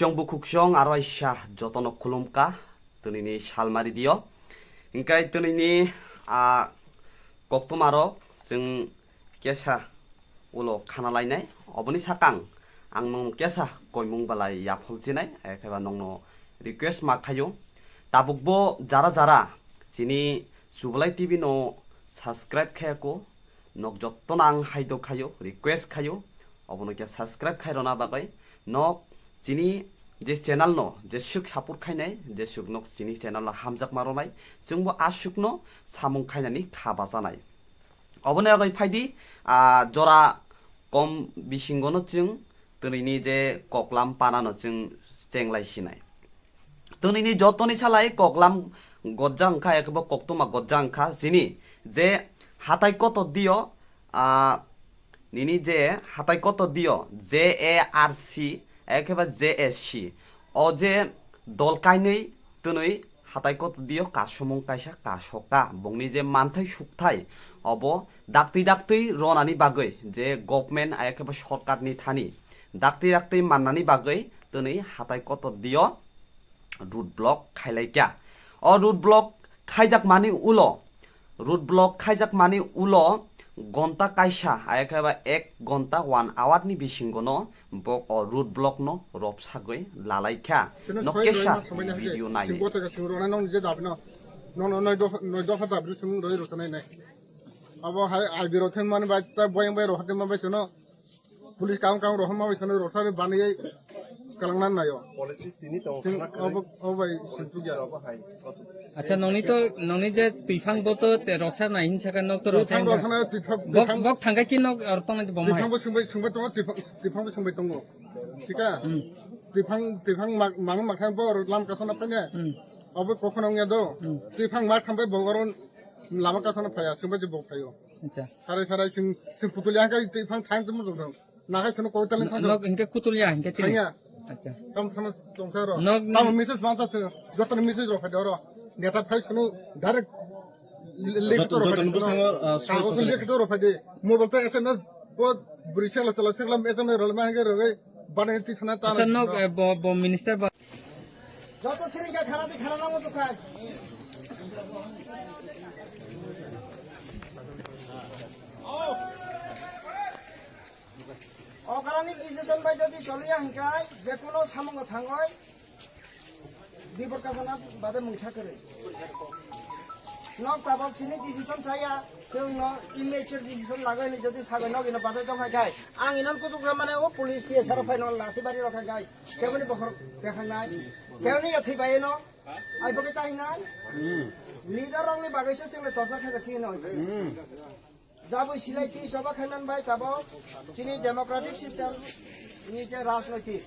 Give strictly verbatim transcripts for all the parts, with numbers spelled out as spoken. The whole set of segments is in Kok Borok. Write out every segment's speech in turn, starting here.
Chwng bukhuk chwng aro aisa jotono khulumkha twnini salmari dio. Hinkhe twnini, ah, koktwmarok chwng kesa ulo khana lainai. Oboni sakang ang nwng kesa koimung balai yaphol chinai, ekheba nwngno request ma khaio. Tabukbo jara jara chini Chubalai T V no subscribe khayako, nok jottono ang haidok khayo, request khayo, obono khe subscribe khai rwna bagwi. Nok chini je channel no jeswk support khainai, jeswk nok chini channel no hamjakma rwnai, chwngbo aswkno samung khainani kha bachanai. Obono yagwi phaidi, ah, jora kom bisingono chwng twnini je koklam panano chwng chenglai sinai. Twnini jotoni salai koklam gojja wngkha, ekhebo koktwma gojja wngkha chini je hatai kotor dio, ah, nini je hatai kotor dio J A R C ekheba J S C, o je dol kainwi twnwi hatai kotor dio kasumung kaisa kasoka, bongni je manthai sukthai obo daktwi daktwi ronani bagwi je government ekheba sorkarni thani daktwi daktwi mannani bagwi twnwi hatai kotor dio road block khailaikha. O road block khaijakmani ulo, road block khaijakmani ulo gonta kaisa, ayakhe ba ek gonta, one hour ni bisingo no bo o road block no ropsagwi lalaikha. Chwngno Nok soi rwna kesa thangmani hai se. Video nai. Chwng bwthai ka chwng rwna nong je dabi no. Nong no noi dopha, noi dopha dabi no chwng roi rwthanai nai. Abo hai I B rok thang mani bai ta boyang bai rok thang mani bai chwngno. Police kam kam rohorma bai sano rosari baniye kalangna nayo. Police tini tong Sing khana obo, obo bai sintu gya. Obo hai. Acha, nongni to, nongni je twifang bo to te rosa nai hin saka nok to rosa Twifang hin saka. Rosana twifang, Bok, twifang, bok thangka ki nok or tong nai bom hai. Twifang bo sungbai, sungbai tongo, twifang, twifang bo sungbai tongo. Sika? Hmm. Twifang, twifang mak, mang mak thang bo lam kasana panya. Hmm. Obo kokhono ongya do. Hmm. Twifang mak thang bai bo oron lama kasana phaya, sungbai je bok phayo. Acha. Sarai sarai sing, sing putulya hangka twifang thang tumu tong thang. Nakai sunu koi talin thang. Nok hingke kutulya hingke tini. Thangya. Acha. Tam thang tong sa ro. Nok Tam message bang ta sunu. Joto message ro phai ro. Neta phai sunu direct li-, link Joto, to ro joto phai nubu sunu. Sango, ah, Kagos sunu link to ro phai de. Mobile to S M S bo brisel sala sala S M S ro ma hingke ro gai. Bana ti sana ta. Acha, nok, eh, bo, bo minister ba. Joto siring ka khana di khana namo to khai. Okarani decision bai jodi choliya hingkai, je kuno samungo thangoi, bibor kasana bade mungsa kwrwi. Nok tabok chini decision chaya, chwngno immature decision lagoi ni jodi sabai nok ino bachai tong hai kai. Ang ino kutuk mane o police T S R phai no lathi bari rok hai kai. Keboni bokhorok bekhang nai. Keboni yathi bai no. Ai boke tai nai. Leader rok ni bagwi se chwng le torcha khaika chini no. Jabwi silai twi choba khaiman bai tabok chini democratic system ni je rajnoitik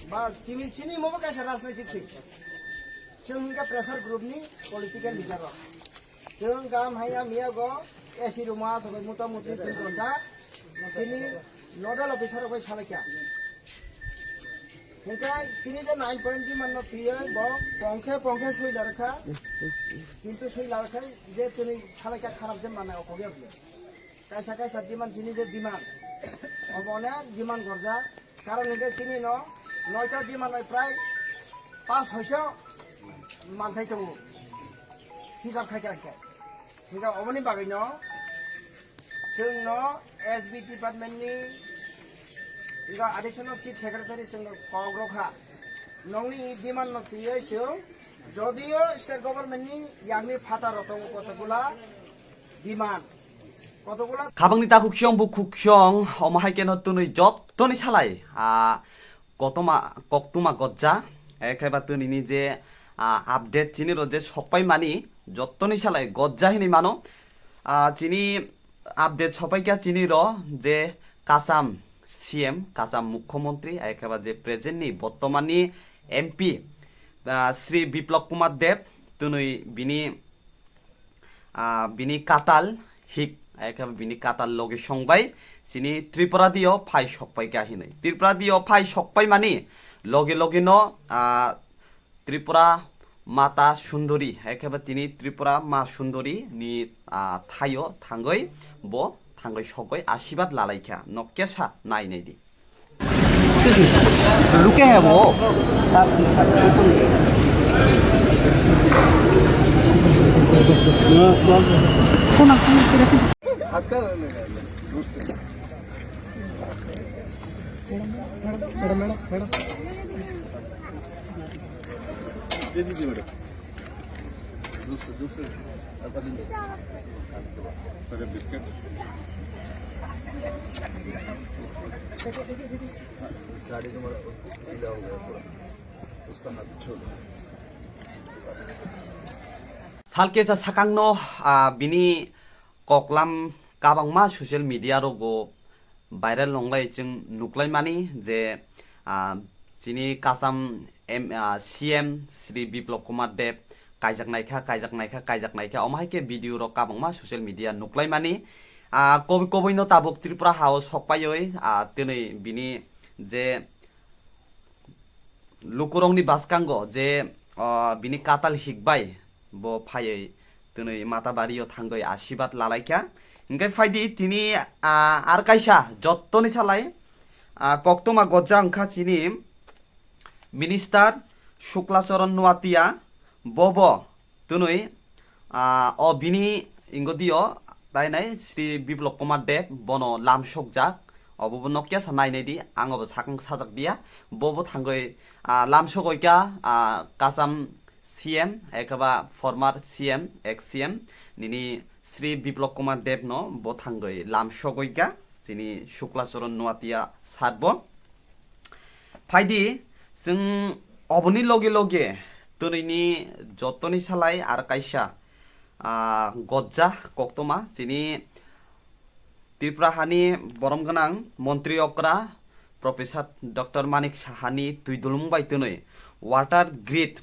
ba chini, chini mobo kaisa rajnoitik si. Chwng hingke pressure group ni political leader rok. Chwng gam haya miya go A C room o asogoi mota moti twi tonta chini nodal officer rok bai salaikha. Hingke chini je nine point demand no twiwi bo pongkhe pongkhe soi larwkha. Kintu soi larwkha je tini salaikha kharap je manai okogya bwle. Kaisa kaisa demand chini je demand. Obo onek demand gorjak. Karon hingke chini no noita demand bai prai panch soiso manthai tongo. Hisab khaikha hingke. Hingke oboni bagwi no chwngno S B department ni hingke additional chief secretary chwngno kok rokha. Nongni demand no twiwi chwng jodio state government ni yakni phataro tongo kotokgula demand. Kotokgula Khabangni takhuk chwng bukhuk chwng omo hai keno twnwi jottoni salai, ah, kotoma, koktuma gojja, eh, khe ba twnini je, ah, update chini ro je sokpai mani, jottoni salai gojja hinwi mano. Ah, chini update sopai kha chini ro je Kasam C M, Kasam Mukhyamantri, eh, khe ba je present ni bottoman ni M P, ah, Shri Biplab Kumar Deb, twnwi bini ah, bini katal hik, ekhe bini katal logi songbai chini Tripura dio phai sokpai kha hinwi. Tripura dio phai sokpai mani logi logi no, ah, Tripura Mata Sundori, ekhe ba chini Tripura Ma Sundori ni, ah, thaio thangwi bo thangwi sokgwi asibad lalai kha. Nok kesa nai nai di. रुके हैं वो। दे दीजिए मैडम। दूसरे, दूसरे, पहले बिस्किट। साड़ी तुम्हारा गीला हो गया पूरा। उसका हाथ छोड़। Salkesa sakangno, ah, bini koklam kabangma social media rogo viral wnglai chwng nuklaimani je, ah, chini kasam M, ah, C M Shri Biplab Kumar Deb kaijak naikha, kaijak naikha, kaijak naikha, omo hai khe video rok kabangma social media nuklaimani. Ah, kobwi kobwino tabuk Tripura hao sokpaioi, ah, twnwi bini je lukurokni bwskango je, ah, bini katal hikbai bo phaiwi twnwi Matabario thangwi asibad lalaikha. Hinkhe phaidi tini, ah, ar kaisa jottoni salai, ah, koktwma gojja wngkha chini Minister Shukla Charan Noatia, bobo twnwi, ah, o bini ingodio tainai Shri Biplab Kumar Deb bono lamsokjak, obo bo nokya sa nainai di, ang obo sakang sajak dia, bobo thangwi, ah, lamsogoika, ah, kasam C M, ekaba former C M, ex C M, nini Shri Biplab Kumar Deb no bo thangwi lamsogoika, chini Shukla Charan Noatia sir bo. Phaidi, chwng oboni loge loge twnwini jottoni salai ar kaisa, ah, gojja koktwma chini Tripura hani borom gwnang montri okra Professor Doctor Manik Sahani twi dulmung bai twnwi water grid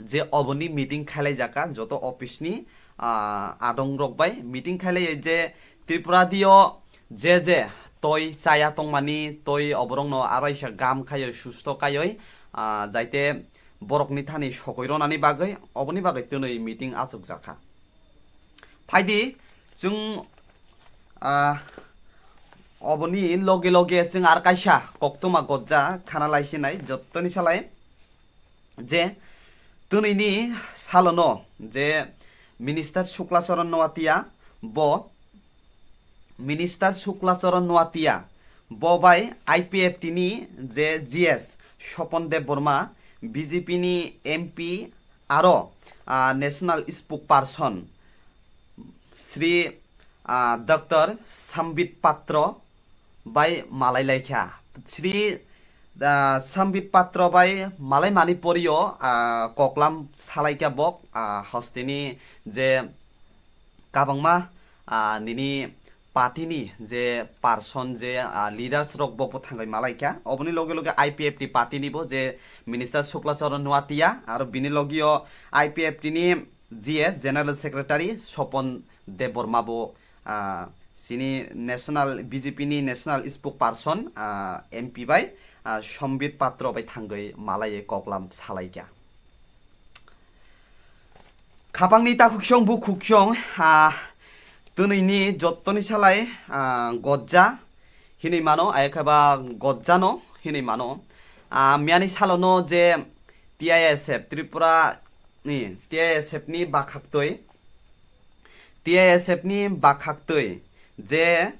je oboni meeting khailaijaka joto office ni, ah, adong rok bai meeting khailai je Tripura dio je je toi chaya tongmani toi oborokno araisa gam khaioi susto kaioi, ah, jaite borokni thani sokoi ronani bagwi oboni bagwi twnwi meeting achukjakha. Phaidi chwng, ah, oboni loge loge chwng ar kaisa koktwma gojja khana lai sinai jottoni salai je twnwini salono je Minister Shukla Charan Noatia bo Minister Shukla Charan Noatia bo bai I P F T ni je G S Sopon Debbarma, B J P ni M P aro, ah, National Spokesperson Shri, ah, Doctor Sambit Patro bai malai laikha. Shri, ah, Sambit Patro bai malai mani porio, ah, koklam salaikha bok, ah, hosteni je kabangma, ah, nini party ni je person je, ah, leaders rok bo bwthangwi malaikha. Oboni loge loge I P F T party ni bo je Minister Shukla Charan Noatia aro bini logio I P F T ni G S General Secretary Sopon Debbarma bo, ah, chini national B J P ni national spokesperson, ah, M P bai, ah, Sambit Patro bai thangwi malaiwi koklam salaikha. Khapangni takhuksong bukhuksong, ah, twnwini jottoni salai, ah, gojja hinwi mano, ayakhe ba gojjano hinwi mano. Ah, miyani salono je T I S F Tripura ni, T I S F ni bakhaktwi, T I S F ni bakhaktwi je,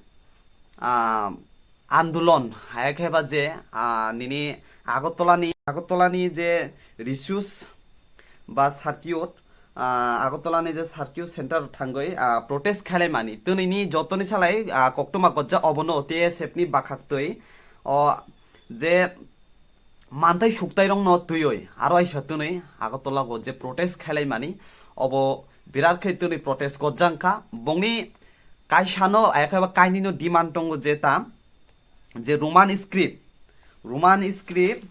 ah, andolon, hai khe ba je, ah, nini Agartala ni, Agartala ni je resource ba circuit, ah, Agartala ni je circuit center thangwi, ah, protest khailai mani. Twnwini jotoni salai, ah, koktwma gojja obono T I S F ni bakhaktwi o je mantai suktai rokno twiwi aro aisa twnwi Agartala o je protest khailai mani, obo birat khe twnwi protest gojjang kha. Bongni kaisano, ayakhe ba kainwino demand tongo je ta, je Roman script, Roman script,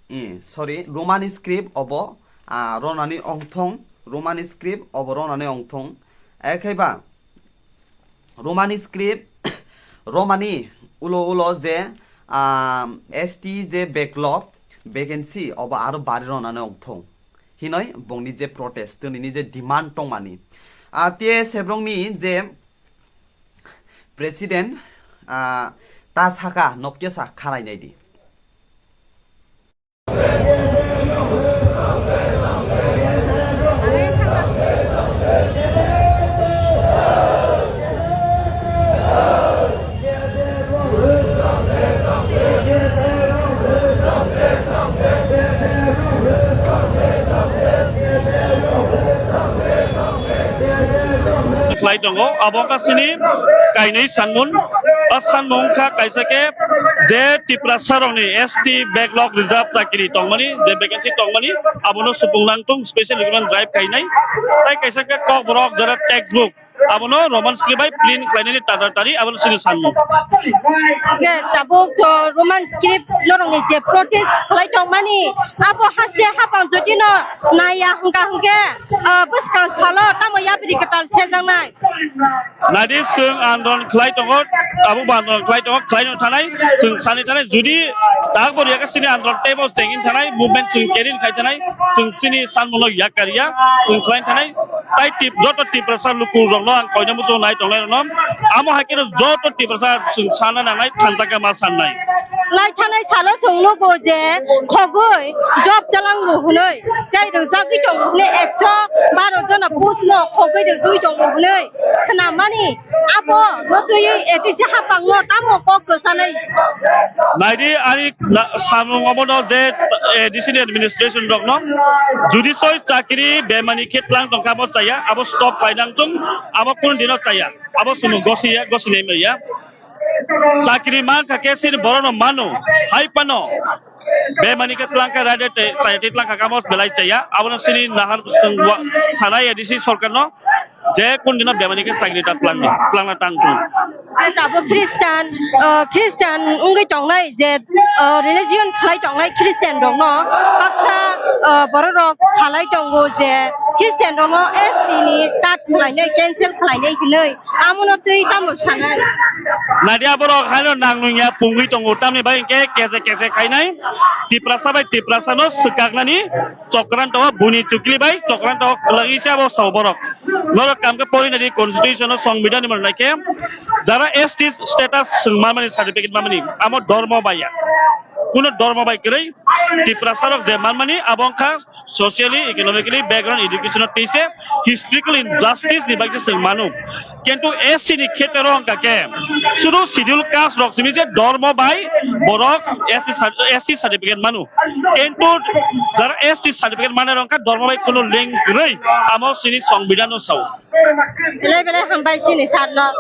eh, sorry, Roman script obo, ah, ronani ongthong, Roman script obo ronani ongthong. Ayakhe ba Roman script romani ulo ulo je, ah, S T je backlog vacancy obo aro bari ronani ongthong. Hinoi bongni je protest, twnwini je demand tongmani. Ah, T I S F rokni je president, ah, Ta saka nokya sa khanai nai di. Khlai tongo, abo wngkha chini kainwi sanmung. O sanmung wngkha kaisa khe je Tiprasa rokni S T backlog reserve chakiri tongmani, je vacancy tongmani, abono supung nang tong special recruitment drive khainai. Tai kaisa khe Kokborok jora textbook, abono Roman script bai print khlainani tadar tari, abono chini sanmung. Hwnkhe tabuk to Roman script norokni je protest khlai tongmani, abo haste hapang jotino naiya hwnkha hwnkhe, ah, bwskang salo tamo yapri kwtal sejaknai. Nadi chwng andolon khlai tongo, abo bo andolon khlai tongo, khlai no thanai, chwng sani thanai, judi tak bo riya khe chini andolon teibo chengin thanai, movement chwng kerin khai thanai, chwng chini sanmungno yak kariya, chwng khlai thanai. Tai tip-, joto Tiprasa lukurokno ang koina muchungo nai tongnai rokno. Amo hai kheno joto Tiprasa chwng sana nangnai, thansa khe ma sannai. Lai thanai salo chwng nugo je khogwi job chalango hwnwi, tei rwjagwi tongo hwnwi ekso baro jona post no khogwi rwgwi tongo hwnwi khnamani. Abo no twiwi A D C hapangno tamo kok kwchanai? Naidi ani na-, samung obono je, eh, A D C ni administration rokno judi soi chakri bemani khe tlang tongkha abo chaya, abo stop painang tung, abo kun dino chaya, abo sumo gosiya, gosinai maya. Chakri mankha khe sini borokno mano, hai phano bemani khe tlang kha rade te chaya te tlang kha kamo belai chaya, abono sini nahar sengwa sanai A D C sorkarno. Je kun dino bemani khe chakri ta plangni, plangna tang thung. Je tabuk Christian, uh, Christian wngwi tongnai je, uh, religion khlai tongnai Christian rokno baksa, uh, borok rok salai tongo je Christian rokno S T ni card khlainai, cancel khlainai hinwi amono twi tamo sanai. Nadia borok haino nang nungya pungwi tongo, tamni bai hwnkhe kese kese khainai Tiprasa bai Tiprasa no swkaknani chokranto o buni chukli bai chokranto o kwlagwi se abo sao borok. Norok kam khe pori nadi constitution o songbidhan ni mwnai khe jara S T status swng manmani certificate manmani amo dormo bai ya. Kuno dormo bai kwrwi Tiprasa rok je manmani abo wngkha socially, economically, background, education o tei se historical injustice ni bai se swng manu. Kintu S T ni khetre wngkha khe sudu schedule caste rok simi se dormo bai borok S T cer-, S T certificate manu. Kintu jara S T certificate manai rok wngkha dormo bai kuno link kwrwi amo sini songbidhan o sao. Belai belai hambai sini sir no.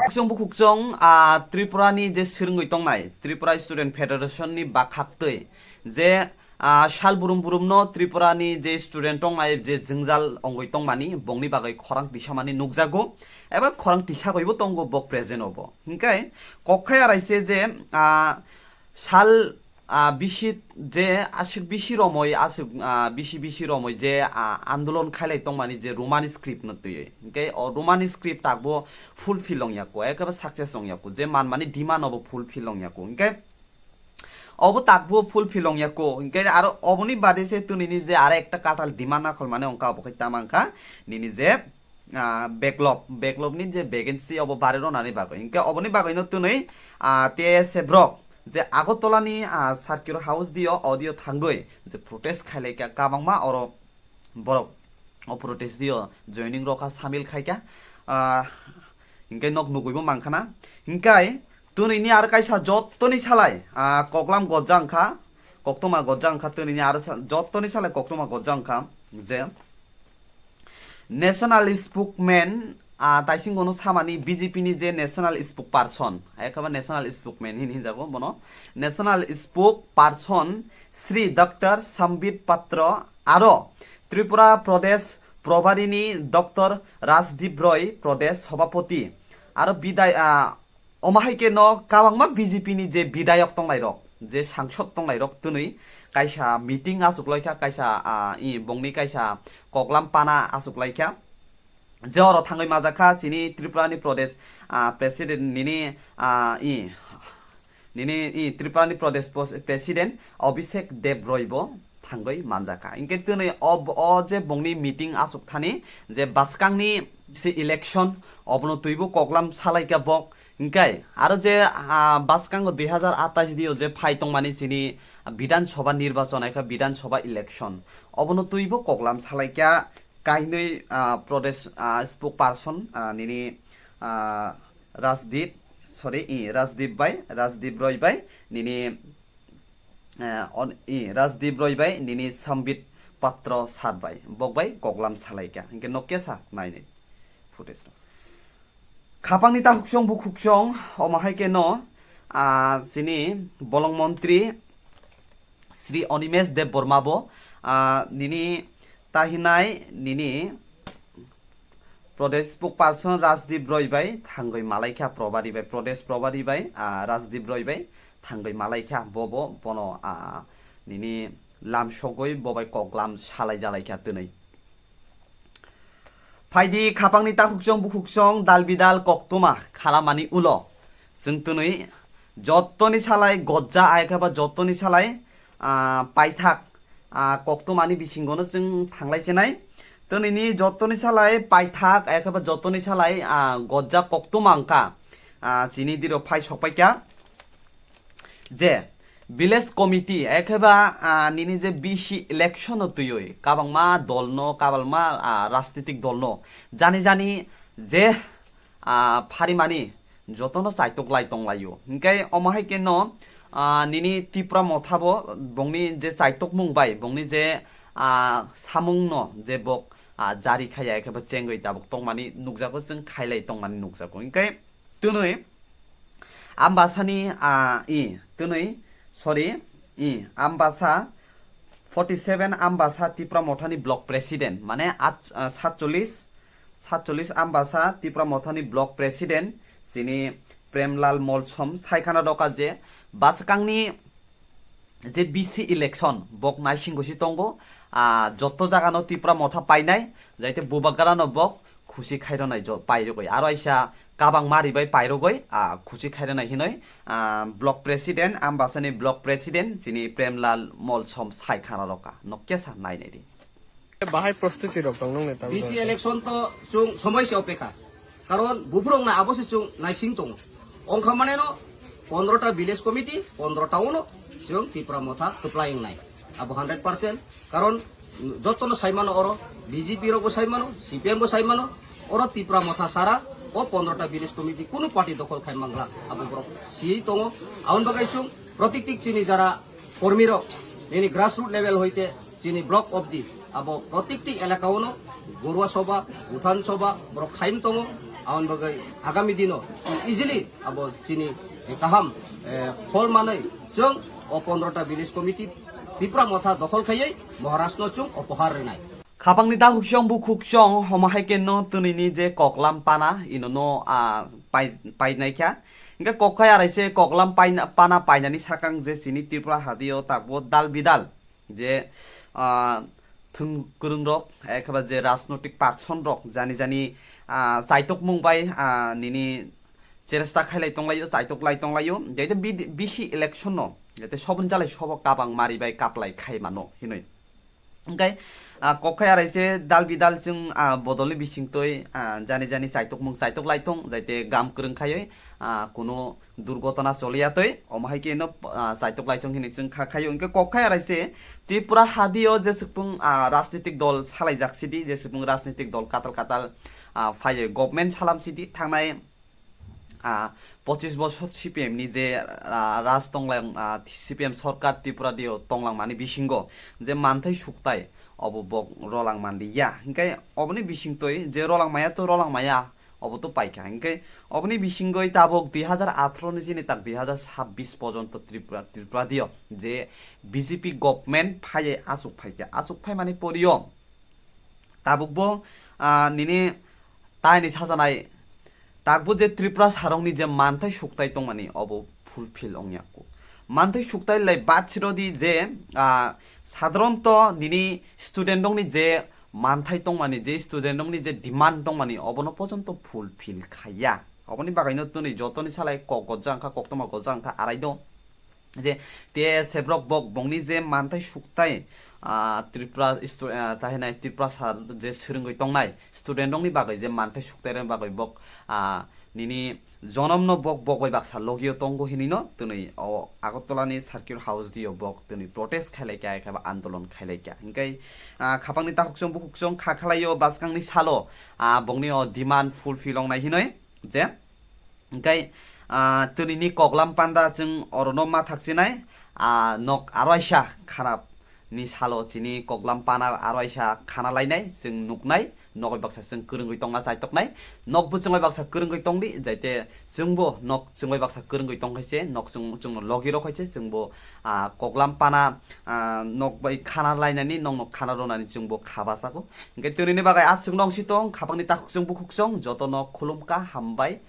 Bukhukchong bukhukchong, ah, Tripura ni je swrwngwi tongnai Tripura Student Federation ni bakhaktwi je, ah, sal burum burum no Tripura ni je student tongnai je jwngjal ongwi tongmani bongni bagwi khorang tisamani nukjago eba khorang tisagwibo tongo bo present obo. Hinkhe kok khai araise je, ah, sal ah, bisi je aswk bisi romwi, aswk, ah, bisi bisi romwi je, ah, andolon khailai tongmani je Roman script no twiwi. Hinkhe o Roman script takbo fulfill ongya kho, ekeba success ongya kho, je manmani demand obo fulfill ongya kho. Hinkhe obo takbo fulfill ongya kho. Hinkhe aro oboni bade se tunini je aro ekta katal demand nakhol mane ongkha obo khai tama wngkha nini je ah, backlog, backlog ni je vacancy obo bari rwnani bagwi. Hinkhe oboni bagwino twnwi, ah, T S F rok je Agartala ni, ah, Circular House dio, audio thangwi je protest khailaikha, kabangma oro borok o protest dio joining rokha, samil khaikha. Ah, hinkhe nok nugwibo mankhana. Hinkhe twnwi ni aro kaisa jottoni salai, ah, koklam gojja wngkha, koktwma gojja wngkha, twnwi ni aro sa-, jottoni salai koktwma gojja wngkha je National Spokesman, ah, taising bono samani B J P ni je National Spokesperson, ekaba National Spokesman hin hinjago bono, National Spokesperson Shri Doctor Sambit Patro aro Tripura Pradesh Probari ni Doctor Rajdeep Roy, Pradesh Sabhapati, aro bidai, ah, Omo hai khe no kabangma B J P ni je bidayok tongnairok, je sangsod tongnairok twnwi kaisa meeting achuklaikha, kaisa, ah, i bongni kaisa koklam pana achuklaikha. Je oro thangwi majakha chini Tripura ni Pradesh, ah, President nini, ah, i, nini i Tripura ni Pradesh pos-, President Abhishek Dev Roy bo thangwi manjakha. Hinkhe twnwi o, o je bongni meeting achuk thani je bwskangni se election obono twibo koklam salaikha bok, Hingkai aro je, ah, bwskango dui hazar atais dio je phai tongmani chini Bidhan Sabha nirbachon, ekha Bidhan Sabha election, obono twibo koklam salaikha kainwi, ah, Pradesh, ah, spokesperson, ah, nini, ah, Rajdeep, sorry, i, Rajdeep bai, Rajdeep Roy bai, nini, eh, on, i, Rajdeep Roy bai, nini Sambit Patro sir bai, bok bai koklam salaikha. Hingke nokya sa nainai footage no. Khapangni tahuksong bukhuksong, omo hai khe no, ah, chini bolong montri Shri Animesh Debbarma bo, ah, nini tahinai nini Pradesh spokesperson Rajdeep Roy bai thangwi malaikha, Probari bai, Pradesh Probari bai, ah, Rajdeep Roy bai thangwi malaikha, bobo bono, ah, nini lamsogwi bobai koklam salai jalaikha twnwi. Phaidi khapangni takhukchong bukhuksong dal bidal koktwma khalamani ulo. Chwng twnwi jottoni salai gojja ayakha ba jottoni salai, ah, paithak, ah, koktwmani bisingono chwng thanglai chenai. Twnini jottoni salai paithak ayakha ba jottoni salai, ah, gojja koktwma wngkha, ah, chini diro phai sokpaikha. Je village committee, ekhe ba, ah, nini je B C election no twiwi kabangma dol no, kabangma, ah, rajnitik dol no jani jani je, ah, pharimani jotono chaitok lai tong laio. Hinkhe omo hai khe no, ah, nini Tipra Motha bo bongni je chaitok mung bai, bongni je, ah, samung no je bok, ah, jari khaya, ekhe ba chengwi tabuk tongmani nukjago, chwng khailai tongmani nukjago. Hinkhe twnwi Ambasani, ah, i, twnwi, sorry, i, Ambasa forty seven Ambasa Tipra Mothani block president, mane at, ah, satchollish, satchollish Ambasa Tipra Mothani block president, chini Premlal Molsom, saikhana doka je bwskangni je B C election bok naisingo si tongo, ah, jotto jagano Tipra Motha painai, jaite bubagrano bok khusi khairwnai jo-, pairogoi. Aro aisa kabang mari bai pairogoi, ah, khusi khairwnai hinoi, ah, block president, Ambasani block president, chini Premlal Molsom saikhana roka. Nokya sa nainai di. Bahai prostuti rok tong nung neta B C election to chung somoi se opekha. Karon buphurok na abo se chung naising tongo. Ongkha mane no pondro ta village committee, pondro ta uno chung Tipra Motha kwplai wngnai. Abo hundred percent. Karon jotono saimano oro, B J P rok bo saimano, C P M bo saimano, oro Tipra Motha sara o pondro ta village committee kunu party dokhol khai mangla abo borok siyui tongo. Aboni bagwi chung protiktik chini jara kormirok nini grassroot level hoite chini block obdi abo protikti elaka ono Gorua Sabha, Uthan Sabha borok khaim tongo. Aboni bagwi agami dino chwng easily abo chini kaham, eh, phol manwi chwng o pondro ta village committee Tipra Motha dokhol khaiwi Maharashtra no chwng opohar rwnai. Khapangni takhukchong bukhuchong homo hai khe no twnini je koklam pana ino no, ah, pai, painai kha. Hingke kokkhai arai se koklam paina, pana painani sakang je chini Tripura hadio takbo dal bidal je, ah, thwng kwrwng rok, ekhe ba je rajnotik person rok jani jani, ah, chaitok mung bai, ah, nini cheresta khailai tonglaio, chaitok lai tonglaio, jai te B C election no, jai te sobon jalai sobo kabang mari bai kaplai khai mano hinoi. Hingke, ah, kokkhai arai se dal bidal chwng, ah, bodolni bisingtwi, ah, jani jani chaitok mung chaitok lai tong, jai te gam kwrwng khaioi, ah, kuno durgotona choliya twi, omo hai khe no, ah, chaitok lai chong hinwi chwng kha khaio. Hingke kokkhai arai se Tripura hadio je chwkpung, ah, rajnitik dol salaijak sidi, je chwkpung rajnitik dol katal katal, ah, phaioi government salam sidi thangnai, ah, pochis bosor C P M ni je, ah, raj tonglang, ah, C P M sorkar Tripura dio tonglang mani bisingo je manthai suktai obo bok rolang manliya. Hingke oboni bisingtwi je rolang maya to rolang maya obo to paikha. Hingke oboni bisingoi tabok dui hazar atharo ni jini tak dui hazar sabbish porjonto Tripura, Tripura dio je B J P government phaiye asuk phaikha. Asuk phaimani porio tabukbo, ah, nini taini sajanai takbo je Tripura sarongni je manthai suktai tongmani obo fulfill ongya kho. Manthai suktai lai bachirodi je, ah, sadharonto nini student rokni je manthai tongmani, je student rokni je demand tongmani obono porjonto fulfill khaiya. Oboni bagaino twnwi jotoni salai kok gojja wngkha, koktoma gojja wngkha, arai do. je T S F rok bok bongni je mantai suktai, ah, Tripura stu-, ah, tahinai Tripura sa je swrwngwi tongnai student rokni bagwi je mantai suktai rokni bagwi bok, ah, nini jonomno bok, bok bai baksa logio tongo hinino twnwi o Agartala ni Circuit House dio bok twnwi protest khailai kha, khe ba andolon khailai kha. Hinkhe, ah, khapangni takhukchung bukhukchung kha khlaio bwskangni salo, ah, bongni o demand fulfill ongnai hinoi je. Hinkhe, ah, twnini koklam panda chwng orono ma thakchinai, ah, nok araisa khanap ni salo chini koklam pana araisa khana lainai chwng nuknai, nok bai baksa chwng kwrwngwi tongna chaitoknai, nok bo chwng bai baksa kwrwngwi tongdi, jaite chwngbo nok chwng bai baksa kwrwngwi tongkhaise, nok chwng, chwngno logi rokhaise, chwngbo, ah, koklam pana, ah, nok bai khana lainani, nokno khana ronani chwngbo kha bachago. Hinkhe twnini bagwi aswk nong si tong, khapangni takhukchung bukhukchung, jotono khulumkha, hambai.